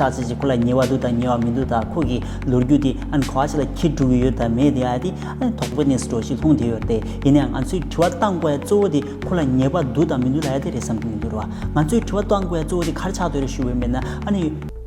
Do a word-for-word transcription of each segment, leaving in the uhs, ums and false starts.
ཆགས་ཅིག་ཅིག་ཁོ་ལ་ཉེས་པ་འདུག་དང་ཉེས་པ་མི་འདུག་དང་ཁོ་གི་ལོ་རྒྱུས་དེ་ཨ་ནི་ག་བ་ཞིག་ལ་འཁྱེར་འགྲོ་གི་ཡོད་དང་མེད་དེ་ཨ་དེ་ཨ་ནི་དོགས་པའི་གནས་སུ་འགྲོ་ཞིག་ལྷུང་བསྡད་ཡོད་རེད་དེ། ཡིན་ནའང་ང་ཚོས་དྲི་བ་བཏང་དགོས་ཡ་གཙོ་བོ་དེ་ཁོ་ལ་ཉེས་པ་འདུག་དང་མི་འདུག་ལབ་ཡ་དེ་རེད་བསམ་གྱི་མི་འདུག་རེད་བ། ང་ཚོས་དྲི་བ་བཏང་དགོས་ཡ་གཙོ་བོ་དེ་ག་རེ་ཆགས་བསྡད་རེད་ཞུས་པ་ཡིན་ན་ཨ་ནི།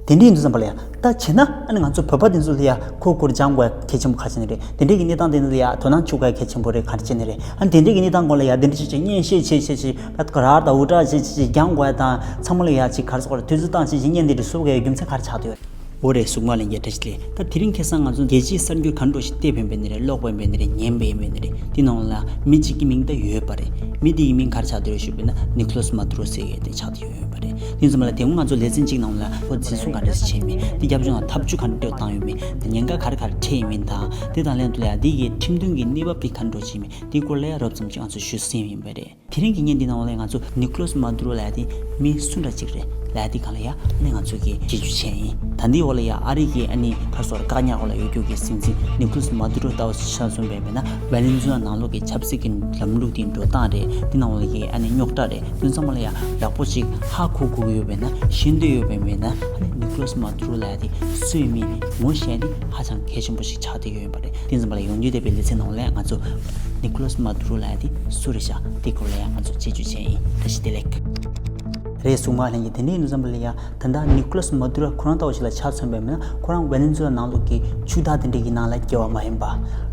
དེ་འདྲ་ཡིན་དུས་ཙམ་པ་ལ་ཡ་ད་བྱས་ན་ཨ་ནི་ང་ཚོ་བོད་པ་དེ་ཚོ་ལ་ཡ་ཁོ་སྐོར་སྦྱང་དགོས་ཡ་གལ་ཆེན་པོ་ག་རེ་བྱས་ནས་རེད། དེ་འདྲ་གི་གནས་སྟངས་དེ་ཚོ་ལ་ཡ་དོ་སྣང་བྱེད་དགོས་ཡ་གལ་ཆེན་པོ་རེད་ག་རེ་བྱས་ནས་རེད། ཨ་ནི་དེ་འདྲ་གི་གནས་སྟངས་སྐོར་ལ་ཡ་དེ་འདྲ་བྱས་བྱས་བརྙན་བཤད་བྱས་བྱས་བྱས་ད་ག་ར་ད་འུར་སྒྲ་བྱས་བྱས་བྱས་སྦྱང་དགོས་ཡ་དང་ཚང་མ་ལ་ཡ་ཅིག་ག་རེ་ཟེར་དགོས་རེད། དུས་ཚོད་བཏང་བྱས་བྱས་བརྙན་དེ་འདྲ་བཟོ་དགོས་ཡ་རྒྱུ་མཚན་ག་རེ་ཆགས་བསྡད་ཡོད་རེད། འོ་རེད། གཟུགས་མ་ལྷན་རྒྱས་བཀྲ་ཤིས་བདེ་ལེགས། ད་དེ་རིང་ཁ་སང་ང་ཚོ་རྒྱལ་སྤྱིའི་གསར་འགྱུར་ག་འདྲ་ཞིག་བལྟས་པ་ཡིན་ནའི་རེད། ཀློག་པ་ཡིན་ནའི་རེད། ཉན་པ་ཡིན་ནའི་རེད། དེ་ནང་ལ་མི་གཅིག་གི་མིང་ད་ཡོད་པ་རེད། མི་དེ་ཡི་མིང་ག་རེ་ཆགས་བསྡད་ཡོད་ཞུས་པ་ཡིན་ན་ནི་ཁོ་ལཱས་མ་དུ་རོ་ཟེར་མཁན་དེ་ཆགས་བསྡད་ཡོད་པ་རེད། དེ་ཙམ་ལ་དེ་སྔོན་ང་ཚོ་ལེ་ཚན་གཅིག་ནང་ལ་ཁོ་འཛིན་བཟུང་ག་འདྲ་ཞིག་བྱས་མིན། དེ་རྒྱབ་ལྗོངས་ལ་ཐབས་ཇུས་ག་འདྲ་བཏང་ཡོད་མིན། དེ་ཉེན་ཁ་ག་རེ་ག་རེ་འཕྲད་ཡོད་མིན་དང་། དེ་དང་ལྷན་དུ་ལ་ཡ་དེ་གི་ཁྲིམས་མཐུན་གྱི་གནས་བབ་དེ་ག་འདྲ་བྱས་མིན་དེའི་སྐོར་ལ་ཡ་རོབ་ཙམ་ཅིག་ང་ཚོ་ཞུ་སྲིད་ཡིན་པ་རེད། དེ་རིང་གི་བརྙན་འདི་ནང་ལ་ང་ཚོ་ནི་ཁོ་ལཱས་མ་དུ་རོ་ལབ་ཡ་དེ་མི་སུ་འདྲ་ཅིག་རེད་ལབ་ཡ་དེ་སྒང་ལ་ཡ་ནི་ང་ཚོ་གིས་དཔྱད་བརྗོད་བྱས་ཡིན། ད་འདིའི་འོག་ལ་ཡ་ཨ་རི་གི་ཨ་ནི་ག་རེ་ཟེར་དགོས་རེད། བཀག་ཉར་འོག་ལ་ཡོད་རྒྱུ་གི་སྲིད་འཛིན་ནི་ཁོ་ལཱས་མ་དུ་རོ་ལྟ་བུ་ཆ་མཚོན་པ་ཡིན་ན་ཝེ་ནེ་ཛུ་ལ་ནང་ལོགས་ཀྱི་ཆབ་སྲིད་ཀྱི་ལམ་ལུགས་དེ་འགྲོ་སྟངས་རེད། དེ་ནང་ལོགས་ཀྱི་ཨ་ནི་རྙོག་དྲ་རེད། དེ་ཚང་མ་ལ་ཡ་ཡག་པོ་ཅིག་ཧ་གོ་དགོས་ཀྱི་ཡོད་པ་ཡིན་ན། ཤེས་འདོད་ཡོད་པ་ཡིན་ན་ཨ་ནི་ནི་ཁོ་ལཱས་མ་དུ་རོ་ལབ་ཡ་དེ་སུ་ཡིན་མིན་ངོ་ཤེས་ཡ་དེ་ཧ་ཅང་གལ་ཆེན་པོ་ཞིག་ཆགས་བསྡད་ཡོད་པ་རེད། དེ་ཙམ་པ་ལ་ཡོང་རྒྱུ་བསྡད་པའི་ལེ་ཚན་ནང་ལ་ང་ཚོ་ནི་ཁོ་ལཱས་མ་དུ་རོ་ལབ་ཡ་དེ་སུ་རེད་ཤག་དེ་སྐོར་ལ་ཡང་ང་ཚོ་དཔྱད་བརྗོད་བྱས་ཡིན། བཀྲ་ཤིས་བདེ་ལེགས། རེད། གཟུགས་མ་ལྷན་རྒྱས། དེ་འདྲ་ཡིན་དུས་ཙམ་པ་ལ་ཡ་ད་ལྟ་ནི་ཁོ་ལཱས་མ་དུ་རོ་ཁོ་རང་ལྟ་བུ་ཞིག་ལ་ཆ་མཚོན་པ་ཡིན་ན་ཁོ་རང་ཝེ་ནེ་ཛུ་ལ་ནང་ལོགས་ཀྱི་ཕྱུག་བདག་དེ་འདྲ་གི་ནང་ལ་སྐྱེ་བ་མ་ཡིན་པ།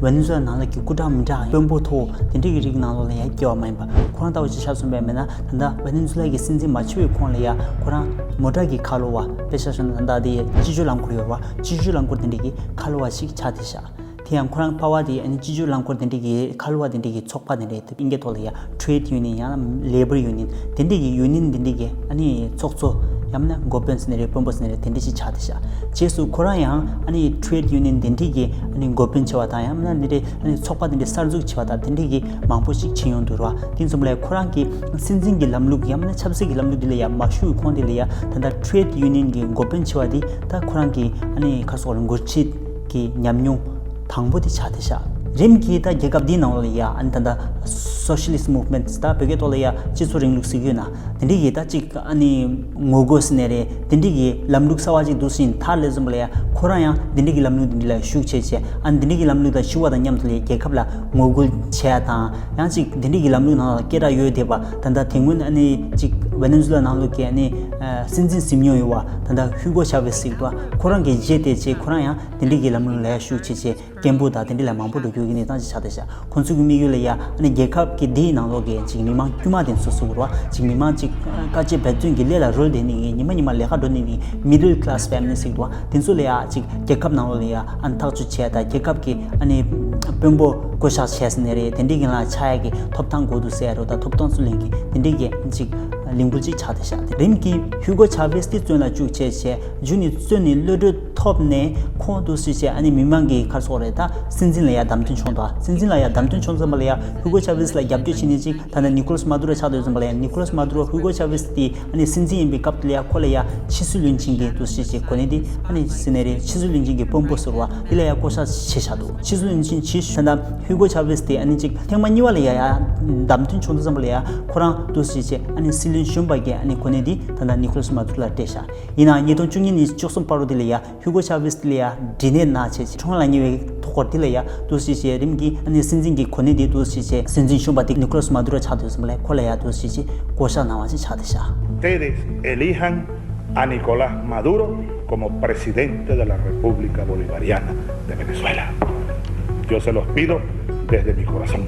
ཝེ་ནེ་ཛུ་ལ་ནང་ལོགས་ཀྱི་སྐུ་དྲག་མི་དྲག་དཔོན་པོ་མཐོ་བོ་དེ་འདྲ་གི་རིགས་ནང་ལོགས་ལ་ཡ་སྐྱེ་བ་མ་ཡིན་པ། ཁོ་རང་ལྟ་བུ་ཞིག་ཆ་མཚོན་པ་ཡིན་ན་ད་ལྟ་ཝེ་ནེ་ཛུ་ལ་གི་སྲིད་འཛིན་མ་བྱུང་བའི་གོང་ལ་ཡ་ཁོ་རང་མོ་ཊ་གི་ཁ་ལོ་བ། དཔེ་ཆ་བཞག་ན་ད་ལྟ་དེ་སྤྱི་སྤྱོད་རླངས་འཁོར་ཡོད་པ། སྤྱི་སྤྱོད་རླངས་འཁོར་དེ་འདྲ་གི་ཁ་ལོ་བ་ཞིག་ཆགས་བསྡད་ཤག་དེ་ཡང་ཁོ་རང་པ་ཝ་དེ་ཨ་ནི་སྤྱི་སྤྱོད་རླངས་འཁོར་དེ་འདྲ་གི་ཁ་ལོ་བ་དེ་འདྲ་གི་ཚོགས་པ་དེ་འདྲ་དབྱིན་སྐད་ཐོག་ལ་ཡ་Trade Union ཡང་ན་Labour Union དེ་འདྲ་གི་ཡུ་ནི་ཡན་དེ་འདྲ་གི་ཨ་ནི་ཚོགས་གཙོ་ཡང་ན་འགོ་དཔོན་ཟེར་ནི་རེད། དཔོན་པོ་ཟེར་ནི་རེད། དེ་འདྲ་ཞིག་ཆགས་བསྡད་ཤག་རྗེས་སུ་ཁོ་རང་ཡང་ཨ་ནི་Trade Union དེ་འདྲ་གི་ཨ་ནི་འགོ་དཔོན་བྱས་པ་དང་ཡང་ན་དེ་འདྲ་ཨ་ནི་ཚོགས་པ་དེ་འདྲ་གསར་འཛུགས་བྱས་པ་དང་དེ་འདྲ་གི་མང་པོ་ཞིག་ཕྱིན་ཡོང་འདུག་ར། དེ་ཙམ་ལས་ཁོ་རང་གི་སྲིད་འཛིན་གྱི་ལམ་ལུགས་ཡང་ན་ཆབ་སྲིད་ཀྱི་ལམ་ལུགས་དེ་ལ་ཡ་མ་ཞུགས་གོང་དེ་ལ་ཡ་ད་ལྟ་Trade Union གི་འགོ་དཔོན་བྱས་པ་དེ་ད་ཁོ་རང་གི་ཨ་ནི་ག་རེ་ཟེར་དགོས་རེད། འགོ་ཁྲིད་ཀྱི་ཉམས་མྱོང་དང་པོ་དེ་ཆགས་བསྡད་ཤག་རིམ་གྱིས་ད་རྒྱལ་ཁབ་འདིའི་ནང་ལ་ཡ་ཨ་ནི་ད་ལྟ་Socialist Movements ད་བོད་སྐད་ཐོག་ལ་ཡ་སྤྱི་ཚོགས་རིང་ལུགས་ཟེར་གྱི་ཡོད་ན་དེ་འདྲ་གི་ད་ཅིག་ཨ་ནི་ངོ་རྒོལ་ཟེར་ནི་རེད། དེ་འདྲ་གི་ལམ་ལུགས་གསར་བ་ཅིག་འདུག་ཟིན་ཐར་ལས་བཟུང་བ་ལ་ཡ་ཁོ་རང་ཡང་དེ་འདྲ་གི་ལམ་ལུགས་དེ་འདྲ་ལ་ཞུགས་བྱས་བྱས་ཨ་ནི་དེ་འདྲ་གི་ལམ་ལུགས་དང་ཞུགས་པ་དང་མཉམ་དུ་ལ་ཡ་རྒྱལ་ཁབ་ལ་ངོ་རྒོལ་བྱས་དང་ཡང་ཅིག་དེ་འདྲ་གི་ལམ་ལུགས་ནང་ལ་སྐད་གྲགས་ཡོད་བསྡད་པ། ད་ལྟ་དེ་སྔོན་ཨ་ནི་ཅིག་ཝེ་ནེ་ཛུ་ལ་ནང་ལོགས་ཀྱི་ཨ་ནི་སྲིད་འཛིན་ཟིན་མྱོང་ཡོད་པ་ད་ལྟ་ཧུ་གོ་ཆ་ཝེས་ཟེར་གྱི་འདུག་ཁོ་རང་གི་རྗེས་དེད་བྱས་ཁོ་རང་ཡང་དེ་འདྲ་གི་ལམ་ལུགས་ལ་ཡ་ཞུགས་བྱས་བྱས་སྐད་འབོད་དང་དེ་འདྲ་ལ་མང་པོ་འགྲོ་རྒྱུ་གི་གནས་སྟངས་ཅིག་ཆགས་བསྡད་ཤག་ཁོང་ཚོ་གི་དམིགས་ཡུལ་ལ་ཡ་ཨ་ནི་རྒྱལ་ཁབ་ཀྱི་འདིའི་ནང་ལོགས་ཀྱི་ཅིག་མི་མང་དཀྱུས་མ་དེ་ཚོ་ཟེར་དགོས་རེད་བ། ཅིག་མི་མང་ཅིག་དཀའ་སྤྱད་འབད་བརྩོན་གྱིས་ལས་ལ་རོལ་བསྡད་ནི་གི་ཉི་མ་ཉི་མ་ལས་ཀ་འགྲོ་ནི་གི་Middle Class Family ཟེར་གྱི་འདུག་བ། དེ་ཚོ་ལ་ཡ་ཅིག་རྒྱལ་ཁབ་ནང་ལོགས་ལ་ཡ་ཨ་ནི་ཐག་གཅོད་བྱས་དང་རྒྱལ་ཁབ་ཀྱི་ཨ་ནི་དཔོན་པོ་བསྐོ་གཞག་བྱས་ཟེར་ནི་རེད། དེ་འདྲའི་གི་ལ་ཆགས་ཡ་གི་ཐོབ་ཐང་དགོས་འདུག་ཟེར་ཡ་རོ་ད་ཐོབ་ཐང་སུ་ལེན་གི་དེ་འདྲའི་གི་ཅིག་ལས་འགུལ་ཅིག་ཆགས་བསྡད་ཤག་དེ་རིམ་གྱིས་ཧུ་གོ་ཆ་ཝེས་དེ་བཙོན་ལ་བཅུག་བྱས་བྱས་རྒྱུ་ནི་བཙོན་ནས་གློད་གྲོལ་ཐོབ་ནས་ཁོང་འདུག་སེ་བྱས་ཨ་ནི་མི་མང་གི་ག་རེ་ཟེར་དགོས་རེད། ད་སྲིད་འཛིན་ལ་ཡ་བདམས་ཐོན་བྱུང་དང་། སྲིད་འཛིན་ལ་ཡ་བདམས་ཐོན་བྱུང་ཙམ་པ་ལ་ཡ་ཧུ་གོ་ཆ་ཝེས་ལ་རྒྱབ་སྐྱོར་བྱེད་ནི་ཅིག་ད་ནི་ནི་ཁོ་ལཱས་མ་དུ་རོ་ཆགས་སྡོད་ཙམ་པ་ལ་ཡ་ནི་ཁོ་ལཱས་མ་དུ་རོ་ཧུ་གོ་ཆ་ཝེས་དེ་ཨ་ནི་སྲིད་འཛིན་ཡིན་པའི་སྐབས་དེ་ལ་ཡ་ཁོ་ལ་ཡ་ཕྱི་སྲིད་བློན་ཆེན་གྱི་འདུག་སེ་བྱས་གོ་གནས་དེ་ཨ་ནི་ཟེར་ནི་རེད། ཕྱི་སྲིད་བློན་ཆེན་གྱི་དཔོན་པོ་ཟེར་བ་དེ་ལ་ཡ་བསྐོ་གཞག་བྱས་བཞག་འདུག་ཕྱི་སྲིད་བློན་ཆེན་བྱས་ད་ལྟ་ཧུ་གོ་ཆ་ཝེས་དེ་ཨ་ནི་ཅིག་ཐེངས་མ་གཉིས་པ་ལ་ཡ་ཡ་བདམས་ཐོན་བྱུང་དུས་ཙམ་པ་ལ་ཡ་ཁོ་རང་འདུག་སེ་བྱས་ཨ་ནི་སྲིད་བློན་གཞོན་པ་གི་ཨ་ནི་གོ་གནས་དེ་ད་ལྟ་ནི་ཁོ་ལཱས་མ་དུ་རོ་ལ་སྤྲད་བཞག་ཡིན་ནའང་ཉིས་སྟོང་བཅུ་གཉིས་ནས་བཅུ་གསུམ་བར་དུ་དེ་ལ་ཡ་ཧུ་གོ་ཆ་ཝེས་དེ་ལ་ཡ་འབྲེལ་གནས་གནང་བྱས་ཁྲིམས་ཁང་ལ་ཉེ་བའི་ཐོག་སྐོར་དེ་ལ་ཡ་འདུག་སེ་བྱས་རིམ་གྱིས་ཨ་ནི་སྲིད་འཛིན་གྱི་གོ་གནས་དེ་འདུག་སེ་བྱས་སྲིད་འཛིན་གཞོན་པ་དེ་ནི་ཁོ་ལཱས་མ་དུ་རོ་ཆགས་སྡོད་ཙམ་པ་ལ་ཡ་ཁོ་ལ་ཡ་འདུག་སེ་བྱས་བསྐོ་གཞག་གནང་བ་ཅིག་ཆགས་བསྡད་བཞག Ustedes elijan a Nicolás Maduro como presidente de la República Bolivariana de Venezuela. Yo se los pido desde mi corazón.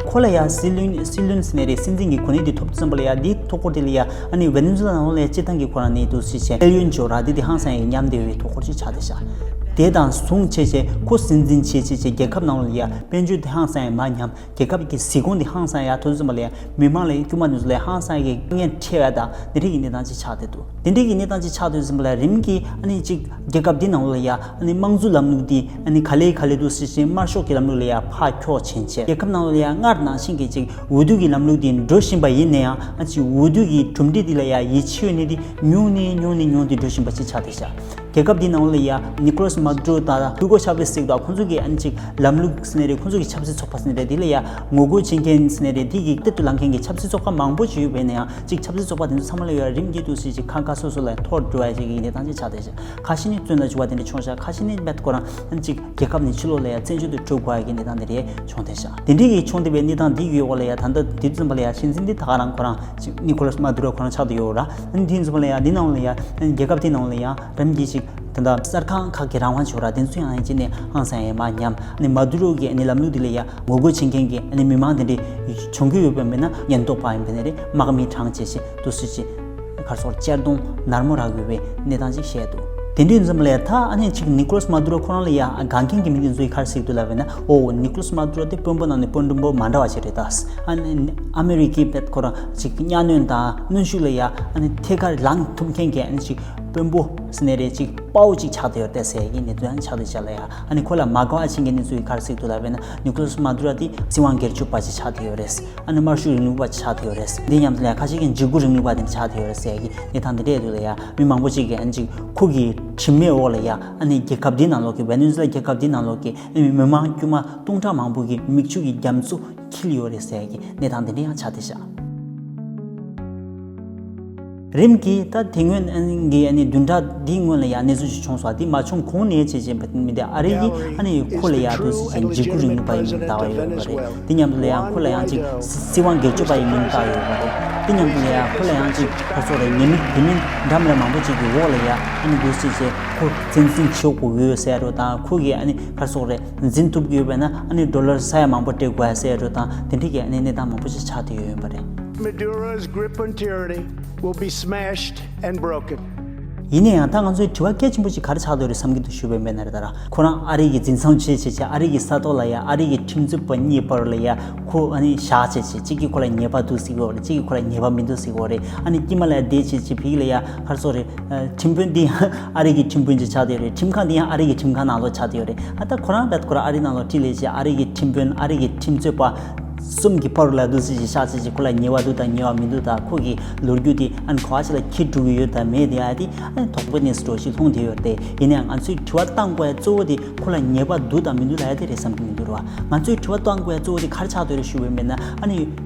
ཁོ་ལ་ཡ་སྲིད་བློན་སྲིད་བློན་ཟེར་ནི་རེད། སྲིད་འཛིན་གྱི་གོ་གནས་དེ་ཐོབ་ཙམ་པ་ལ་ཡ་དེའི་ཐོག་སྐོར་དེ་ལ་ཡ་ཨ་ནི་ཝེ་ནེ་ཛུ་ལ་ནང་ལ་ཡ་སྤྱི་བཏང་གི་ཁོ་རང་ནས་འདུག་སེ་བྱས་ཨེ་ལི་ཡོན་ཇོ་ར་དེ་དེ་ཧང་སང་ཡ་མཉམ་བསྡད་པའི་ཐོག་སྐོར་ཅིག་ཆགས་བསྡད་བཞག་དེ་དང་ཟུང་བྱས་བྱས་ཁོ་སྲིད་འཛིན་བྱས་བྱས་བྱས་རྒྱལ་ཁབ་ནང་ལ་ཡ་དཔལ་འབྱོར་དེ་ཧང་སང་ཡ་མར་ཉམས། རྒྱལ་ཁབ་ཀྱི་གཟིགས་སྐྱོང་འདི་ཧང་སང་ཡག་ཐུབ་ཙམ་པ་ལ་ཡ་མི་མང་ལ་ཡ་དཀྱུས་མ་འདི་ཚོ་ལ་ཡ་ཧང་སང་ཡག་གི་དཀའ་ངལ་འཕྲད་ཡ་དང་འདི་འདྲ་གི་གནས་སྟངས་ཅིག་ཆགས་བསྡད་འདུག་འདི་འདྲ་གི་གནས་སྟངས་ཅིག་ཆགས་བསྡད་ཙམ་པ་ལ་རིམ་གྱིས་ཨ་ནི་ཅིག་རྒྱལ་ཁབ་འདི་ནང་ལ་ཡ་ཨ་ནི་དམངས་གཙོའི་ལམ་ལུགས་འདི་ཨ་ནི་ག་ལེ་ག་ལེ་འདུག་སེ་བྱས་དམར་ཤོག་གི་ལམ་ལུགས་ལ་ཡ་ཕར་འཁྱོག་ཕྱིན་བྱས་རྒྱལ་ཁབ་ནང་ལ་ཡ་སྔར་ནང་བཞིན་གྱི་ཅིག་འོས་བསྡུ་གི་ལམ་ལུགས་འདི་འགྲོ་བཞིན་པ་ཡིན་ན་ཡང་ཨ་ཅིག་འོས་བསྡུ་གི་གྲུབ་འབྲས་འདི་ལ་ཡ་ཡིད་ཆེས་ཡོད་ནི་འདི་ཉུང་ནས་ཉུང་ནས་ཉུང་སྟེ་འགྲོ་བཞིན་པ་ཅིག་ཆགས་བསྡད་ཤག་རྒྱལ་ཁབ་འདི་ནང་ལ་ཡ་ནི་ཀོ་ལཱས་མ་དུ་རོ་དང་ཧུ་གོ་ཆ་བེ་སི་ཟེར་དུས་ཁོང་ཚོ་གི་ཨ་ནི་ཅིག་ལམ་ལུགས་ཟེར་ནའི་རེད། ཁོང་ཚོ་གི་ཆབ་སྲིད་ཚོགས་པ་ཟེར་ནའི་རེད། དེ་ལ་ཡ་ངོ་རྒོལ་བྱེད་མཁན་ཟེར་ནའི་རེད། དེ་གི་གཏེར་དུ་ལངས་མཁན་གྱི་ཆབ་སྲིད་ཚོགས་པ་མང་པོ་ཅིག་ཡོད་པས་ན་ཡང་ཅིག་ཆབ་སྲིད་ཚོགས་པ་དེ་ཚོ་ཚང་མ་ལ་ཡ་རིམ་གྱིས་འདུག་སེ་ཅིག་ཁ་ཁ་སོ་སོ་ལ་འཐོར་འགྲོ་བ་ཅིག་གི་གནས་སྟངས་ཅིག་ཆགས་བསྡད་ཤག་ཁ་ཤས་ནི་བཙོན་ལ་འཇུག་པ་དེ་འདྲ་བྱུང་ཤག་ཁ་ཤས་ནི་རྦད་ཁོ་རང་ཨ་ནི་ཅིག་རྒྱལ་ཁབ་ནས་ཕྱི་ལོགས་ལ་ཡ་བཙན་བྱོལ་དུ་བྲོས་དགོས་ཡ་གི་གནས་སྟངས་དེ་འདྲ་བྱུང་བསྡད་ཤག་དེ་འདྲའི་གི་བྱུང་བསྡད་པའི་གནས་སྟངས་འདི་གི་འོག་ལ་ཡ་ད་ལྟ་དུས་ཙམ་པ་ལ་ཡ་སྲིད་འཛིན་འདི་ད་ག་རང་ཁོ་རང་ཅིག་ནི་ཀོ་ལཱས་མ་དུ་རོ་ཁོ་རང་ཆགས་བསྡད་ཡོད་ར། ཨ་ནི་དེ་ཙམ་པ་ལ་ཡ་འདི་ནང་ལ་ཡ་རྒྱལ་ཁབ་དེ་ནང་ལ་ཡ་རིམ་གྱིས་ཅིག་ད་ལྟ་གསར་ཁང་ཁག་གི་རང་དབང་ཅིག་ཡོད་ར། དེ་ཚོ་ཡང་ཅིག་ནས་ཧང་སང་ཡ་མ་ཉམས། ཨ་ནི་མ་དུ་རོ་གི་ཨ་ནི་ལམ་ལུགས་འདི་ལ་ཡ་ངོ་རྒོལ་བྱེད་མཁན་གྱི་ཨ་ནི་མི་མང་དེ་འདྲ་བྱུང་གི་ཡོད་པ་ཡིན་པ་ནི་རེད། ཉེན་རྟོག་པ་ཡིན་པ་ནི་རེད། དམག་མི་གྲངས་བཅད་བྱས་འདུག་སེ་ཅིག་གར་སོགས་གཅར་རྡུང་ནར་མོ་རག་ཡོད་པའི་གནས་སྟངས་ཅིག་བཤད་འདུག་དེ་འདྲའི་འཛོམས་ལ་ཡ་ད་ཨ་ནི་ཅིག་ནི་ཀོ་ལཱས་མ་དུ་རོ་ཁོ་རང་ལ་ཡ་དགའ་མཁན་གྱི་མི་དེ་ཚོ་ཡིས་ག་རེ་ཟེར་གྱི་འདུག་ལབ་པ་ཡིན་ན། ཨོ་ནི་ཀོ་ལཱས་མ་དུ་རོ་དེ་དཔོན་པོ་ནང་ནས་དཔོན་རིན་པོ་མ་འདྲ་བ་ཞིག་རེད་ད། ཨ་ནི་ཨ་མེ་རི་ཀའི་བེད་ཁོ་རང་ཅིག་གཉའ་གནོན་དང་གནོན་ཤུགས་ལ་ཡ་ཨ་ནི་ཐད་ཀར་ལངས་ཐུབ་མཁན་གྱི་ཨ་ནི་ཅིག་དཔོན་པོ་ཟེར་ནའི་རེད། ཅིག་དཔའ་བོ་ཅིག་ཆགས་བསྡད་ཡོད་རེད་ཟེར་གྱི་གནས་ཚུལ་ཡང་ཆགས་བསྡད་ཤག་ལ་ཡ། ཨ་ནི་ཁོ་ལ་མ་དགའ་བ་བྱེད་མཁན་དེ་ཚོ་ཡིས་ག་རེ་ཟེར་གྱི་འདུག་ལབ་པ་ཡིན་ན། ནི་ཀོ་ལཱས་མ་དུ་རོ་དེ་སྲིད་དབང་སྒེར་གཅོད་པ་ཅིག་ཆགས་བསྡད་ཡོད་རེད། ཨ་ནི་དམར་ཤོག་རིང་ལུགས་པ་ཆགས་བསྡད་ཡོད་རེད། འདི་མཉམ་དུ་ལ་ཡ་ཁ་ཤས་ཀྱིས་འཇིགས་སྐུལ་རིང་ལུགས་པ་དེ་འདྲ་ཆགས་བསྡད་ཡོད་རེད་ཟེར་གྱི་གནས་སྟངས་དེ་འདྲ་འདུག་ལ་ཡ། མི་མང་པོ་ཅིག་གིས་ཨ་ནི་ཅིག་ཁོ་གི་དྲི་མའི་འོག་ལ་ཡ་ཨ་ནི་རྒྱལ་ཁབ་འདི་ནང་ལོགས་ཀྱི་ཝེ་ནེ་ཛུ་ལ་རྒྱལ་ཁབ་འདི་ནང་ལོགས་ཀྱི་ཨ་ནི་མི་མང་དཀྱུས་མ་སྟོང་ཕྲག་མང་པོ་གི་མིག་ཆུ་གི་རྒྱ་མཚོ་འཁྱིལ་ཡོད་རེད་ཟེར་གྱི་གནས་སྟངས་དེ་འདྲ་ཡང་ཆགས་བསྡད་ཤག་རིམ་གྱིས་ད་དེ་སྔོན་གྱི་ཨ་ནི་བདུན་ཕྲག་འདིའི་སྔོན་ལ་ཡང་གནས་ཚུལ་ཞིག་བྱུང་སོང་། དེ་མ་བྱུང་གོང་ནས་བྱས་བྱས་མི་དེ་ཨ་རི་ཡིས་ཨ་ནི་ཁོ་ལ་ཡང་དུས་སུ་ཅིག་འཇིགས་སྐུལ་རིང་ལུགས་པ་ཡིན་མིན་བཏགས་ཡོད་པ་རེད། དེ་མཉམ་དུ་ལ་ཡང་ཁོ་ལ་ཡང་ཅིག་སྲིད་དབང་སྒེར་གཅོད་པ་ཡིན་མིན་བཏགས་ཡོད་པ་རེད། དེ་མཉམ་དུ་ལ་ཡང་ཁོ་ལ་ཡང་ཅིག་ཁ་སོགས་རེད། ཉེས་མིང་དེ་མིན་འདྲ་མི་འདྲ་མང་པོ་ཅིག་གི་འོག་ལ་ཡང་ཨ་ནི་དུས་སུ་ཅིག་ཁོ་བཙན་འཛུལ་བྱེད་དགོས་ཡོད་ཟེར་རོ་དང་། ཁོ་གིས་ཨ་ནི་ཁ་སོགས་རེད། འཛིན་ཐུབ་ཀྱི་ཡོད་པས་ན་ཨ་ནི་ཌོ་ལར་ས་ཡ་མང་པོ་སྤྲད་དགོས་ཟེར་འགྲོ་དང་དེ་འདྲའི་གི་ཨ་ནི་གནས་སྟངས་མང་པོ་ཞིག་ཆགས་བསྡད་ཡོད་ཡོད་པ་རེད། Maduro's grip on tyranny will be smashed and broken. ཡིན་ན་ཡང་ད་ང་ཚོའི་དྲི་བ་གལ་ཆེན་པོ་ཞིག་ག་རེ་ཆགས་བསྡད་ཡོད་རེད་བསམ་གྱི་འདུག་ཞུས་པའི་མེད་ན་རེད། ད་ར་ཁོ་རང་ཨ་རི་གི་འཛིན་བཟུང་བྱས་བྱས་བྱས་ཨ་རི་གི་ས་ཐོག་ལ་ཡ་ཨ་རི་གི་ཁྲིམས་རྩོད་པ་གཉིས་བར་ལ་ཡ་ཁོ་ཨ་ནི་བཞག་བྱས་བྱས་གཅིག་གིས་ཁོ་ལ་ཉེས་པ་འདུག་ཟེར་གྱི་ཡོད་རེད། གཅིག་གིས་ཁོ་ལ་ཉེས་པ་མི་འདུག་ཟེར་གྱི་ཡོད་རེད། ཨ་ནི་དཀྱིལ་མ་ལ་ཡ་བསྡད་བྱས་བྱས་ཕ་གི་ལ་ཡ་ག་རེ་ཟེར་དགོས་རེད། ཁྲིམས་དཔོན་འདི་ཡང་ཨ་རི་གི་ཁྲིམས་དཔོན་ཅིག་ཆགས་བསྡད་ཡོད་རེད། ཁྲིམས་ཁང་འདི་ཡང་ཨ་རི་གི་ཁྲིམས་ཁང་ནང་ལོགས་ཆགས་བསྡད་ཡོད་རེད། ཨ་ད་ཁོ་རང་རྦད་ཁོ་རང་ཨ་རི་ནང་ལོགས་ཁྲིད་ལས་བྱས་ཨ་རི་གི་ཁྲིམས་དཔོན་ཨ་རི་གི་ཁྲིམས་རྩོད་པ་གསུམ་གྱི་བར་ལ་འདུག་སེ་ཅིག་བཞག་བྱས་ཅིག་ཁོ་ལ་ཉེས་པ་འདུག་དང་ཉེས་པ་མི་འདུག་དང་ཁོ་གི་ལོ་རྒྱུས་དེ་ཨ་ནི་ག་བ་ཅིག་ལ་འཁྱེར་འགྲོ་གི་ཡོད་དང་མེད་དེ་ཨ་དེ་ཨ་ནི་དོགས་པ་གནས་སུ་འགྲོ་ཞིག་ལྷུང་བསྡད་ཡོད་རེད། ཡིན་ནའང་ང་ཚོས་དྲི་བ་བཏང་དགོས་ཡ་གཙོ་བོ་དེ་ཁོ་ལ་ཉེས་པ་འདུག་དང་མི་འདུག་ལབ་ཡ་དེ་རེད་བསམ་གྱི་མི་འདུག་རེད་བ། ང་ཚོས་དྲི་བ་བཏང་དགོས་ཡ་གཙོ་བོ་དེ་ག་རེ་ཆགས་བསྡད་ཡོད་རེད་ཞུས་པ་ཡིན་ན། ཨ་ནི་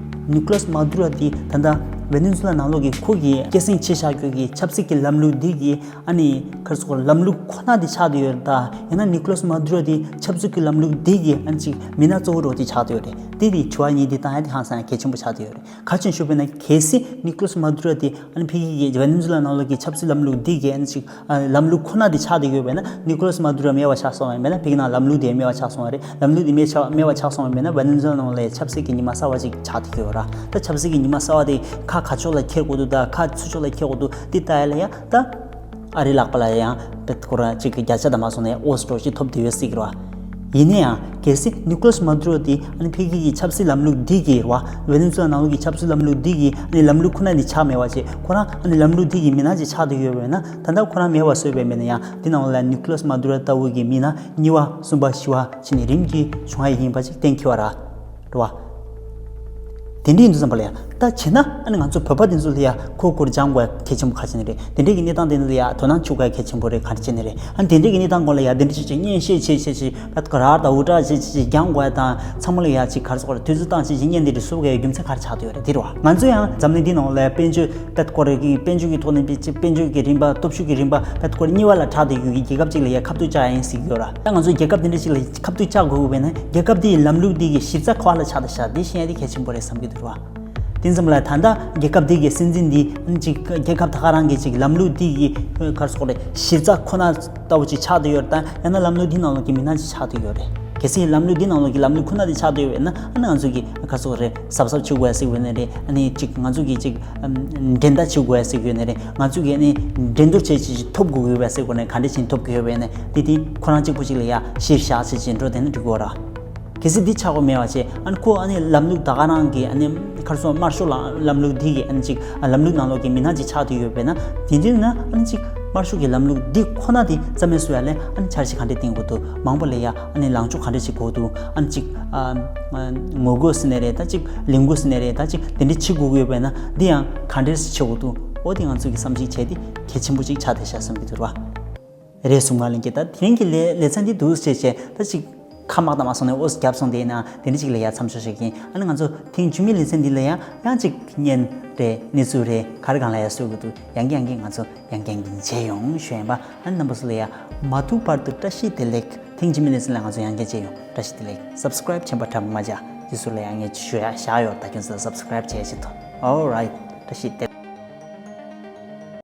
ནི་ཀོ་ལཱས་མ་དུ་རོ་དེ་ད་ལྟ་ཝེ་ནེ་ཛུ་ལ་ནང་ལོགས་ཀྱི་ཁོ་གི་སྐྱེད་སྲིང་བྱས་བཞག་རྒྱུ་གི་ཆབ་སྲིད་ཀྱི་ལམ་ལུགས་འདི་གི་ཨ་ནི་ག་རེ་ཟེར་དགོས་རེད། ལམ་ལུགས་ཁོ་ན་དེ་ཆགས་བསྡད་ཡོད་རེད། ད་ཡང་ན་ནི་ཀོ་ལཱས་མ་དུ་རོ་དེ་ཆབ་སྲིད་ཀྱི་ལམ་ལུགས་འདི་གི་ཨ་ནི་ཅིག་མི་སྣ་གཙོ་བོ་རོ་དེ་ཆགས་བསྡད་ཡོད་རེད། དེ་དེ་དྲི་བ་གཉིས་དེ་བཏང་ཡ་དེ་ཧང་སང་ཡ་གལ་ཆེན་པོ་ཆགས་བསྡད་ཡོད་རེད། ག་ཅིག་ཞུས་པ་ཡིན་ན་གལ་སྲིད་ནི་ཀོ་ལཱས་མ་དུ་རོ་དེ་ཨ་ནི་ཕ་གི་གི་ཝེ་ནེ་ཛུ་ལ་ནང་ལོགས་ཀྱི་ཆབ་སྲིད་ལམ་ལུགས་འདི་གི་ཨ་ནི་ཅིག་ཨ་ལམ་ལུགས་ཁོ་ན་དེ་ཆགས་བསྡད་ཡོད་པ་ཡིན་ན་ནི་ཀོ་ལཱས་མ་དུ་རོ་མེད་པ་ཆགས་སོང་བ་ཡིན་པ་ཡིན་ན་ཕ་གི་ནང་ལམ་ལུགས་དེ་མེད་པ་ཆགས་སོང་བ་རེད། ལམ་ལུགས་དེ་མེད་ཆགས་མེད་པ་ཆགས་སོང་བ་ཡིན་པ་ཡིན་ན་ཝེ་ནེ་ཛུ་ལ་ནང་ལ་ཆབ་སྲིད་ཀྱི་ཉི་མ་གསར་བ་ཅིག་ཆགས་བསྡད་ཡོད་ར། ད་ཆབ་སྲིད་ཀྱི་ཉི་མ་གསར་བ་དེ་ཁ་ག་ཕྱོགས་ལ་འཁྱེར་དགོས་འདུག་ད་ཁ་སུ་ཕྱོགས་ལ་འཁྱེར་དགོས་འདུག་དེ་ལྟ་ཡ་ལ་ཡ་ད། ཨ་རི་ལག་པ་ལ་ཡང་བེད་ཁོ་རང་གཅིག་གི་བརྒྱ་ཆ་དང་མ་སོང་ནས་ཨོ་སི་ཀྲོ་ཞིག་ཐོབ་བསྡད་ཡོད་སྲིད་ཀྱི་རེད་བ། ཡིན་ན་ཡང་གལ་སྲིད་ནི་ཀོ་ལཱས་མ་དུ་རོ་དེ་ཨ་ནི་ཕ་གི་གི་ཆབ་སྲིད་ལམ་ལུགས་འདི་གི་རེད་བ། ཝེ་ནེ་ཛུ་ལ་ནང་ལོགས་ཀྱི་ཆབ་སྲིད་ལམ་ལུགས་འདི་གི་ཨ་ནི་ལམ་ལུགས་ཁོ་ན་ནི་ཆགས་མེད་པ་བྱས་ཁོ་རང་ཨ་ནི་ལམ་ལུགས་འདི་གི་མི་སྣ་ཅིག་ཆགས་བསྡད་ཡོད་པས་ན་ད་ལྟ་ཁོ་རང་མེད་པ་བཟོས་པས་མིན་ན་ཡང་དེ་ནང་ལ་ནི་ཀོ་ལཱས་མ་དུ་རོ་ལྟ་བུ་གི་མི་སྣ་གཉིས་པ་གསུམ་པ་བཞི་པ་བྱས་ནས་རིམ་གྱིས་བྱུང་ཡ་ཡིན་པ་ཅིག་གཏན་འཁེལ་བ་རེད། རེད་བ། དེ་འདྲ་ཡིན་དུས་ཙམ་པ་ལ་ཡང་ད་བྱས་ན་ཨ་ནི་ང་ཚོ་བོད་པ་དེ་ཚོ་ལ་ཡང་ཁོ་སྐོར་སྦྱང་དགོས་གལ་ཆེན་པོ་ག་རེ་བྱས་ནས་རེད། དེ་འདྲའི་གི་གནས་སྟངས་དེ་ཚོ་ལ་ཡང་དོ་སྣང་བྱེད་དགོས་གལ་ཆེན་པོ་རེད། ག་རེ་བྱས་ནས་རེད། ཨ་ནི་དེ་འདྲའི་གི་གནས་སྟངས་སྐོར་ལ་ཡང་དེ་འདྲ་བྱས་བྱས་སྙན་ཤལ་བྱས་བྱས་བྱས་བད་ཀ་ར་ད་འུ་ཏྲ་བྱས་བྱས་བྱས་སྦྱང་དགོས་དང་ཚང་མ་ལ་ཡང་ཅིག་ག་རེ་ཟེར་དགོས་རེད། དུས་ཚོད་བཏང་བྱས་བྱས་བརྙན་དེ་འདྲ་བཟོ་དགོས་རྒྱུ་མཚན་ག་རེ་ཆགས་བསྡད་ཡོད་རེད། དེ་རེད་བ། ང་ཚོ་ཡང་འཛམ་གླིང་འདི་ནང་ལ་དཔལ་འབྱོར་བད་ཀ་ར་གི་དཔལ་འབྱོར་གི་ཐོག་ནས་དཔལ་འབྱོར་གི་རིམ་པ་སྟོབས་ཤུགས་ཀྱི་རིམ་པ་བད་ཀ་ར་གཉིས་པ་ལ་གྲགས་བསྡད་ཡོད་ཀྱི་རྒྱལ་ཁབ་ཅིག་ལ་ཡང་ཁ་ཐུག་བཅར་ཡ་ཡིན་ཟེར་གྱི་ཡོད་ར། ད་ང་ཚོ་རྒྱལ་ཁབ་དེ་འདྲ་ཞིག་ལ་ཁ་ཐུག་བཅར་དགོས་ཀྱི་ཡོད་པས་ན་རྒྱལ་ཁབ་དེ་ཡི་ལམ་ལུགས་དེ་གི་གཞི་རྩ་ག་བ་ལ་ཆགས་བསྡད་ཤག་དེ་ཤེས་ཡ་དེ་གལ་ཆེན་པོ་རེད་བསམ་གྱི་འདུག་ར། དེ་ཙམ་ལ་ད་ལྟ་རྒྱལ་ཁབ་དེ་གི་སྲིད་འཛིན་འདི་ཅིག་རྒྱལ་ཁབ་ད་ག་རང་གི་ཅིག་ལམ་ལུགས་དེ་གི་ག་རེ་ཟེར་དགོས་རེད། གཞི་རྩ་ཁོ་ན་ལྟ་བུ་ཅིག་ཆགས་བསྡད་ཡོད་རེད། ད་ཡང་ན་ལམ་ལུགས་དེ་ནང་ལོགས་ཀྱི་མི་སྣ་ཅིག་ཆགས་བསྡད་ཡོད་རེད། གལ་སྲིད་ལམ་ལུགས་འདི་ནང་ལོགས་ཀྱི་ལམ་ལུགས་ཁོ་ན་དེ་ཆགས་བསྡད་ཡོད་ན་ཨ་ནི་ང་ཚོ་གི་ག་རེ་ཟེར་དགོས་རེད། གཟབ་གཟབ་བྱེད་དགོས་ཟེར་དགོས་ནི་རེད། ཨ་ནི་ཅིག་ང་ཚོ་གི་ཅིག་འགྲན་ཟླ་བྱེད་དགོས་ཟེར་དགོས་ནི་རེད། ང་ཚོ་གི་ཨ་ནི་འགྲན་བསྡུར་བྱེད་ཅིག་ཐོབ་དགོས་ཡོད་པ་ཟེར་དགོས་ནི་ག་འདྲ་བྱས་ནས་ཐོབ་དགོས་ཡོད་པ་ཡིན་ན་དེ་དེ་ཁོ་རང་གཅིག་པུ་ཅིག་ལ་ཡ་གཞིར་བཞག་བྱས་ཅིག་འགྲོ་དེ་ནི་འགྲིག་གི་ཡོད་ར། གལ་སྲིད་འདི་ཆགས་དགོས་མེད་པ་བྱས་ཨ་ནི་ཁོ་ཨ་ནི་ལམ་ལུགས་ད་ག་རང་གི་ཨ་ནི་ག་རེ་ཟེར་དམར་ཤོག་ལམ་ལམ་ལུགས་འདི་གི་ཨ་ནི་ཅིག་ལམ་ལུགས་ནང་ལོགས་ཀྱི་མི་སྣ་ཅིག་ཆགས་བསྡད་ཡོད་པས་ན་དེ་འདྲ་ཡིན་ན་ཨ་ནི་ཅིག་དམར་ཤོག་གི་ལམ་ལུགས་འདི་ཁོ་ན་དེ་རྩ་མེད་བཟོ་ཡ་ལས་ཨ་ནི་འཆར་གཞི་ག་འདྲ་བཏིང་དགོས་འདུག་མང་པོ་ལ་ཡ་ཨ་ནི་ལངས་ཕྱོགས་ག་འདྲ་ཞིག་དགོས་འདུག་ཨ་ནི་ཅིག་ཨ་ངོ་རྒོལ་ཟེར་ནའི་རེད། ད་ཅིག་ལས་འགུལ་ཟེར་ནའི་རེད། ད་ཅིག་དེ་འདྲ་བྱེད་དགོས་ཀྱི་ཡོད་པས་ན་འདི་ཡང་ག་འདྲ་ཞིག་བྱེད་དགོས་འདུག་འོ་དེ་ང་ཚོ་གི་བསམ་གཞིག་བྱས་ཏེ་གལ་ཆེན་པོ་ཅིག་ཆགས་བསྡད་ཤག་བསམ་གྱི་འདུག་ར། རེད། གཟུངས་སྔགས་ལེན་གྱི། ད་དེ་རིང་གི་ལེ་ལེ་ཚན་འདི་འདུག་སེ་བྱས་བྱས་ད་ཅིག་ཁ་མ་བཏང་མ་སོང་ནས་ཨོ་བརྒྱབ་སོང་། དེ་ཡིན་ན་དེ་འདྲ་ཅིག་ལ་ཡ་མཚམས་འཇོག་བྱེད་ཀྱིན། ཨ་ནི་ང་ཚོ་ཐེངས་བཅུ་གཉིས་ལེ་ཚན་འདི་ལ་ཡ་ཡང་ཅིག་བརྙན་རེད། གནས་ཚུལ་རེད། ག་རེ་གང་ལ་ཡ་བཟོ་དགོས་འདུག་ཡང་བསྐྱར་ཡང་བསྐྱར་ང་ཚོ་ཡང་བསྐྱར་བྱས་ཡོང་ཞུ་ཡིན་པ། ཨ་ནི་རྣམ་པ་ཚོ་ལ་ཡ་མ་ཐུག་བར་དུ་བཀྲ་ཤིས་བདེ་ལེགས། ཐེངས་བཅུ་གཉིས་ལེ་ཚན་ལ་ང་ཚོ་ཡང་བསྐྱར་མཇལ་ཡོང་། བཀྲ་ཤིས་བདེ་ལེགས། སབ་སི་ཀ་རེབ་བྱེད་པ་དྲན་པ་མ་བྱ། དེ་ཚོ་ལ་ཡ་ངས་ཞུ་ཡ་བཞག་ཡོད། ད་ཁྱོད་ཚོ་སབ་སི་ཀ་རེབ་བྱས་བྱེད་དོ། Alright། བཀྲ་ཤིས་བདེ་ལེགས།